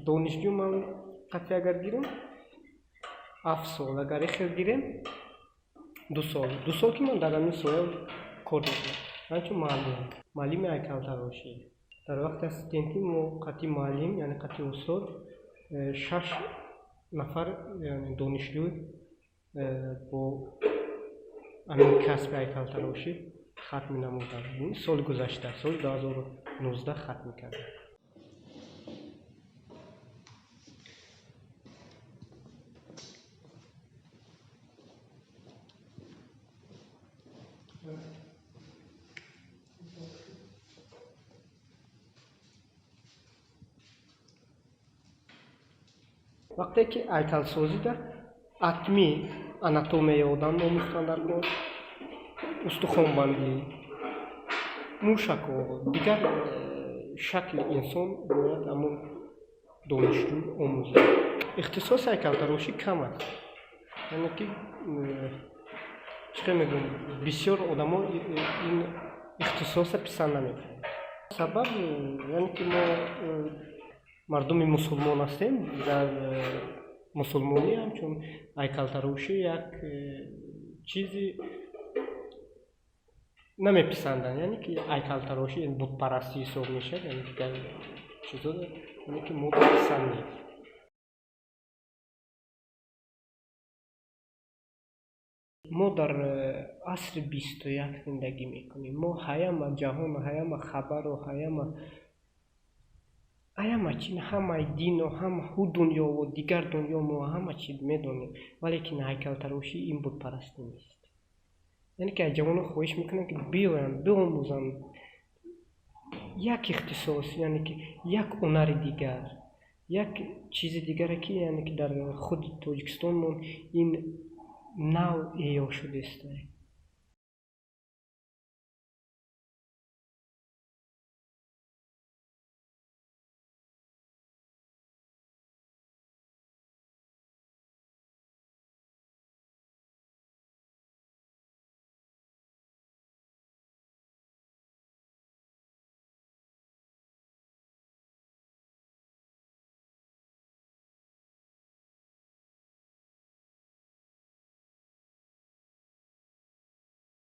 Донишҷӯ ман қатъи агар гирем, 7 сол, агар ихел гирем, 2 сол, 2 сол ки ман дар ҳамин соҳа кор мекунам ҳамчун муаллим, муаллими ҳайкалтарошӣ. Дар вақти ассистентӣ мо қатъи муаллим, яъне қатъи устод, шаш нафар донишҷӯ бо ҳамин касби ҳайкалтарошӣ хатм намуданд. Соли гузашта, соли 2019 хатм кардем. Вақте ки ҳайкалсозида ҳатмӣ анатомияи одам омӯхтан дар кор, устухонбандӣ, мушакҳо, дигар шакли инсон бояд ҳамон донишҷӯ омӯзад. Ихтисоси ҳайкалтарошӣ кам аст, яъне ки чӣ хел мегӯям, бисёр одамо ин ихтисоса писанд намекунанд. Сабаб, яъне ки мо мардуми мусулмон ҳастем, дар мусулмонӣ ҳамчун ҳайкалтарошӣ як чизи намеписанданд, яъне ки ҳайкалтарошӣ бутпарастӣ ҳисоб мешавад, яъне дигар чизо, яъне ки мо писанд нест. Мо дар асри 21 зиндагӣ мекунем. Мо ҳаяма ҷаҳону ҳаяма хабару ҳаяма чи, ҳамаи дину ҳама ҳу дунёву дигар дунё мо ҳама чи медонем, валекин ҳайкалтарошӣ ин бутпарастӣ нест. Яъне ки аз ҷавонон хоҳиш мекунам, ки биёянд, биомӯзанд як ихтисос, яъне ки як ҳунари дигар, як чизи дигаре ки, яъне ки дар худи Тоҷикистонмон ин нав эҳё шудааст.